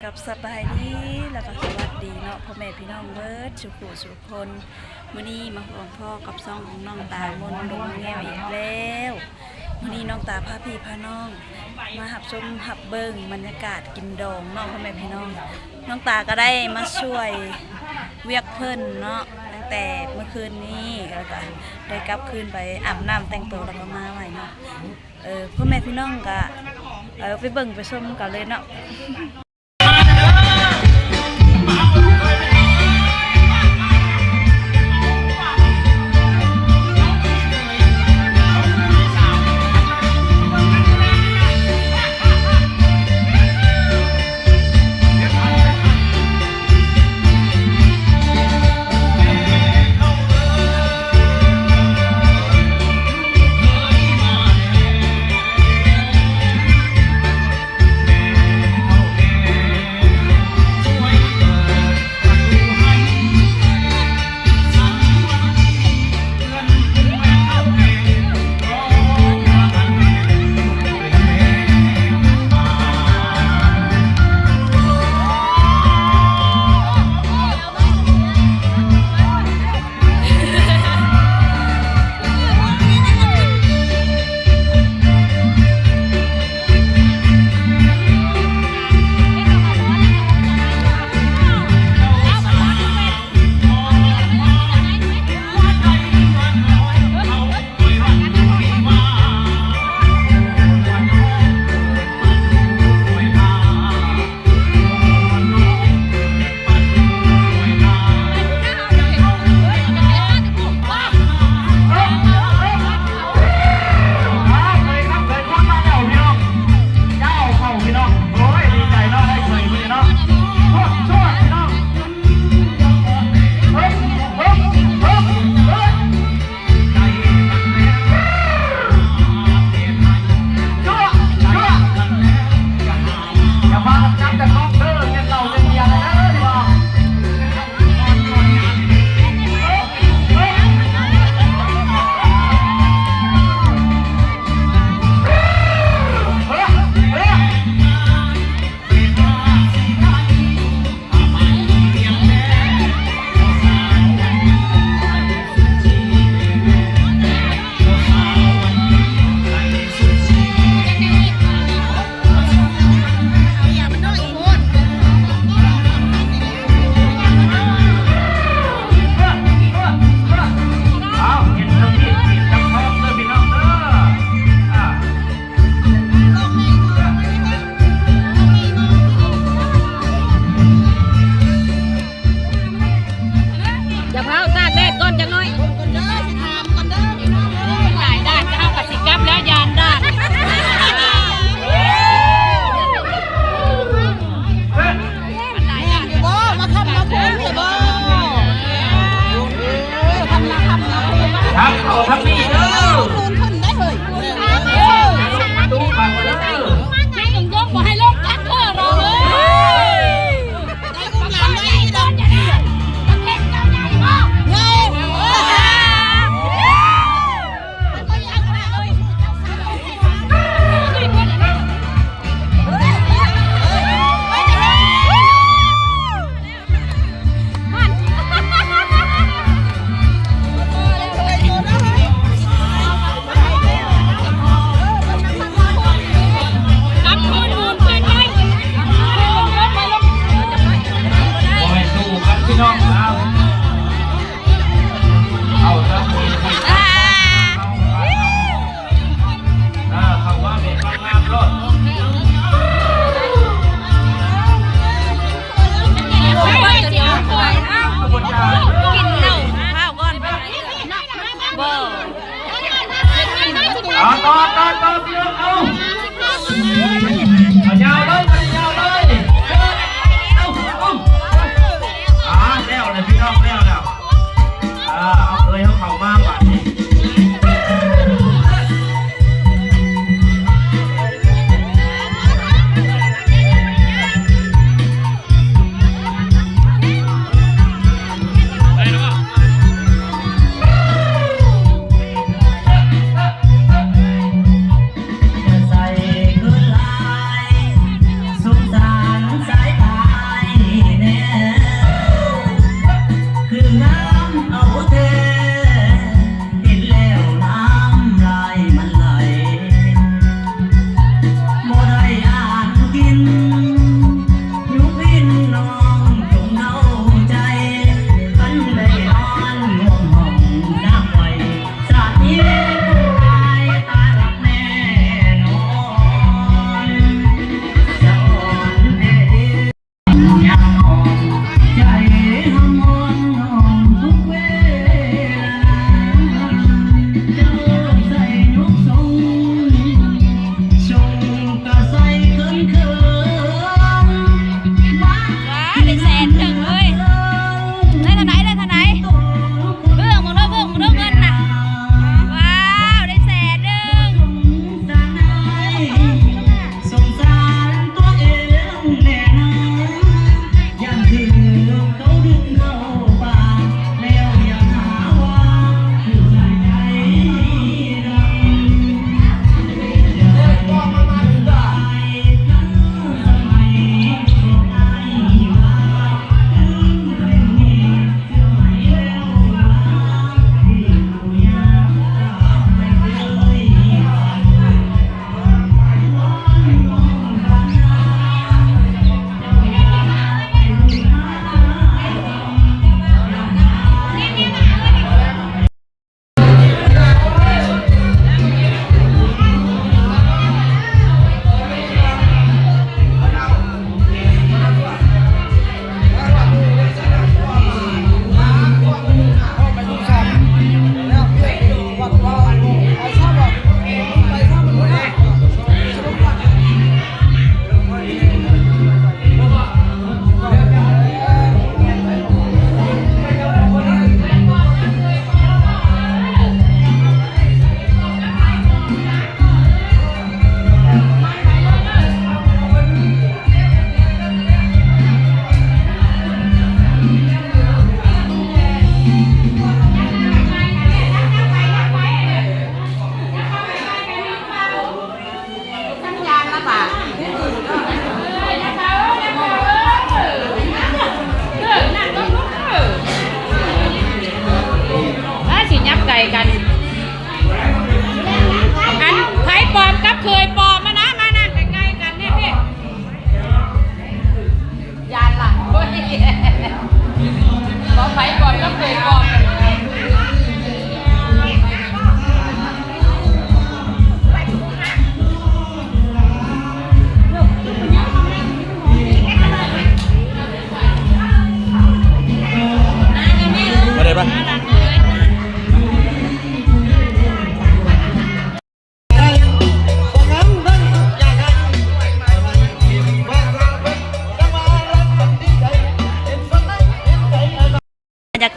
ກັບສະບາຍດີ ແລ້ວກໍສະຫວັດດີເນາະ ພໍ່ແມ່ພີ່ນ້ອງເບິດສູ່ຜູ້ສູ່ຄົນ. ມື້ນີ້ມາພົບພໍ້ກັບຊ່ອງຂອງນ້ອງຕາມົນດົງແງວອີກແລ້ວ. ມື້ນີ້ນ້ອງຕາພາພີ່ພານ້ອງມາຮັບຊົມຮັບເບິ່ງບັນຍາກາດກິນດອງເນາະ ພໍ່ແມ່ພີ່ນ້ອງ. ນ້ອງຕາກໍໄດ້ມາຊ່ວຍວຽກເພິ່ນເນາະ ຕັ້ງແຕ່ເມື່ອຄືນນີ້ ແລ້ວກໍໄດ້ກັບຄືນໄປອາບນ້ຳແຕ່ງໂຕ ແລ້ວກໍມາໄວ້ເນາະ. ເອີ ພໍ່ແມ່ພີ່ນ້ອງກໍ ເອີ ໄປເບິ່ງໄປຊົມກັນເລີຍເນາະ.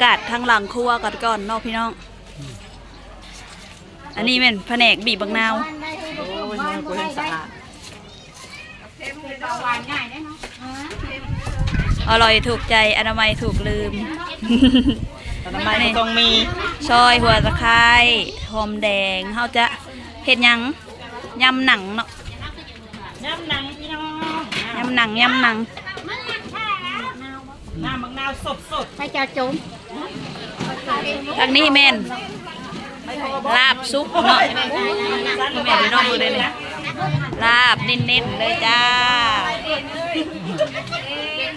ກາດທາງຫຼັງຄົວກັນກ່ອນເນາະພີ່ນ້ອງ. ອັນນີ້ແມ່ນພະແນກບີບບັກນາວ. ໂອ້ຍ ມັນບໍ່ເຫັນສະອາດ. ອະລ່ອຍຖືກໃຈ ອະນາໄມຖືກລືມ. ອະນາໄມກໍຕ້ອງມີ. ຊອຍ ຫົວຕະໄຄ ຫອມແດງ. ເຮົາຈະເຮັດຫຍັງ? ຍຳໜັງເນາະ. ຍຳໜັງພີ່ນ້ອງ. ຍຳໜັງ ຍຳໜັງ. ນ້ຳບັກນາວສົດໆ ໃຫ້ເຈົ້າຈົມ. ທາງນີ້ແມ່ນລາບສຸກເນາະ. ແມ່ນພີ່ນ້ອງເບິ່ງເດີ້ນີ້ ລາບເນັ້ນໆເລີຍຈ້າ.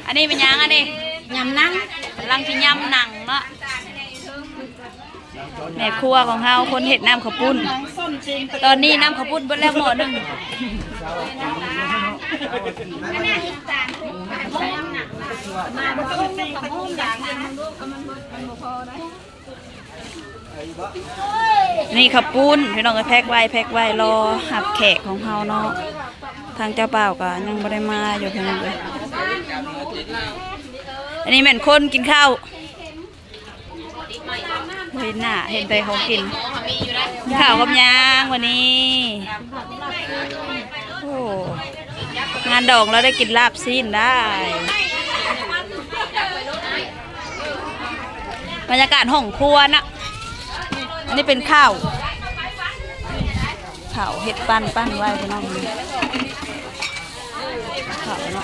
ອັນນີ້ແມ່ນຫຍັງ? ອັນນີ້ຍຳໜັງ. ກຳລັງຊິຍຳໜັງເນາະ. ແມ່ຄົວຂອງເຮົາ ຄົນເຮັດນ້ຳເຂົ້າປຸ້ນ. ຕອນນີ້ນ້ຳເຂົ້າປຸ້ນເບິດແລ້ວໝໍ້ໜຶ່ງ. ນີ້ເຂົ້າປຸ້ນພີ່ນ້ອງເອີຍ ແພັກໄວ້ ແພັກໄວ້ ລໍຮັບແຂກຂອງເຮົາເນາະ. ທາງເຈົ້າບ່າວກໍຍັງບໍ່ໄດ້ມາຢູ່ພີ່ນ້ອງເອີຍ. ອັນນີ້ແມ່ນຄົນກິນເຂົ້າ. ບໍ່ເຫັນໜ້າ ເຫັນແຕ່ຂອງກິນ. ກິນເຂົ້າກັບຫຍັງວັນນີ້? ໂອ້ ງານດອງລາວໄດ້ກິນລາບຊີ້ນໄດ້. ບັນຍາກາດຫ້ອງຄົວນະ. ອັນນີ້ເປັນເຂົ້າ ເຂົ້າເຮັດປັ້ນ ປັ້ນໄວ້ພີ່ນ້ອງ. ເຂົ້າເນາະ.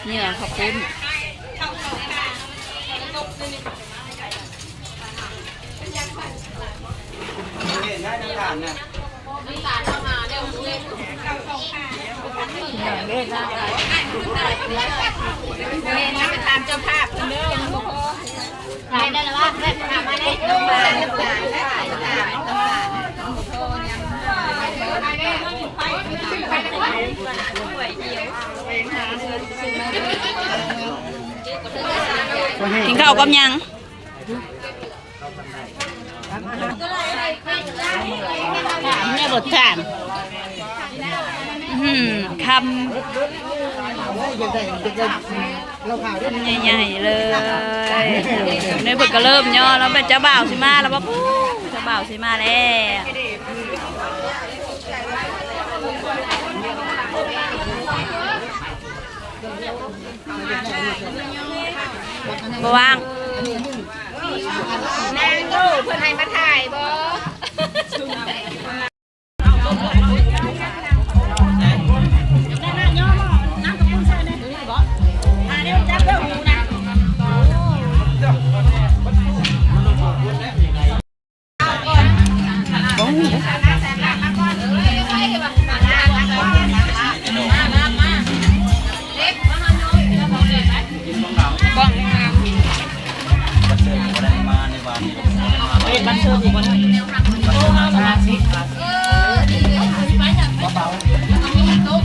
ເຫຍື່ອເຂົ້າປຸ້ນ. ໄປຕາມເຈົ້າພາບເພິ່ນເດີ. ກິນເຂົ້າກັບຫຍັງ? ແມ່ບົດຖາມ ອືມ ຄຳໃຫຍ່ໆເລີຍ. ນີ້ເພິ່ນກໍເລີ່ມຍໍແລ້ວ ແມ່ນເຈົ້າບ່າວຊິມາແລ້ວບໍ່? ເຈົ້າບ່າວຊິມາແລ້ວ. ບໍ່ວ່າງ. ນາງໂອ້ ເພິ່ນໃຫ້ມາຖ່າຍບໍ່?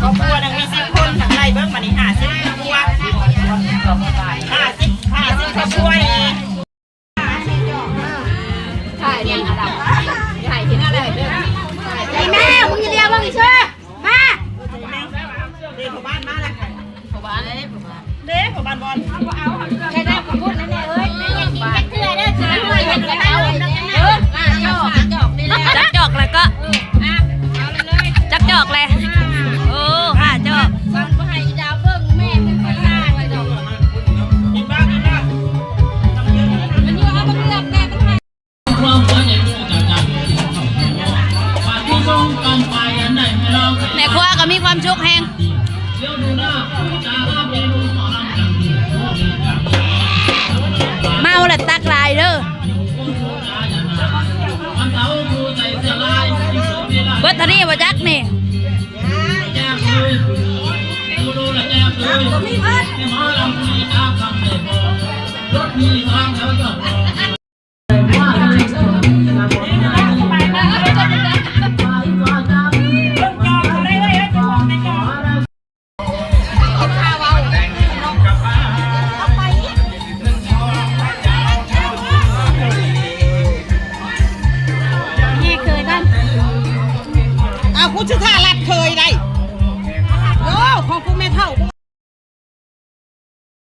ຄອບຄົວໜຶ່ງມີສິບຄົນ ທາງໃນເບິ່ງບາດນີ້ ຫ້າສິບຄອບຄົວ ຫ້າສິບ ຫ້າສິບຄອບຄົວນີ້. ຖ່າຍນີ້ລະ ຖ່າຍເຫັນແລ້ວເດີ. ອີແມ່ ມຶງຢ່າລຽວເບິ່ງອີເຊີ ມາ. ເດ້ ພໍ່ບ້ານມາແລ້ວ ພໍ່ບ້ານເດ້ ພໍ່ບ້ານ ເດ້ ພໍ່ບ້ານບອນ ເອົາບໍ່ເອົາ ໃຊ້ໄດ້ຂອບຄຸນນະແມ່ເອີຍ. ເອີ ຈັກຈອກແລ້ວກໍ ຈັກຈອກແລ້ວ? ໂອ້ ຫ້າຈອກ. ແມ່ຄົວກໍມີຄວາມສຸກແຮງ ເມົາແລ້ວຕັກຫຼາຍເດີ. ເບິດເທົ່ານີ້ບໍ່ຈັກນີ້. ນີ້ເຄີຍບ້ານ ກູຊິຖ້າລັດເຄີຍໄດ໋. ໂອ້ ຂອງກູແມ່ເຖົ້າ.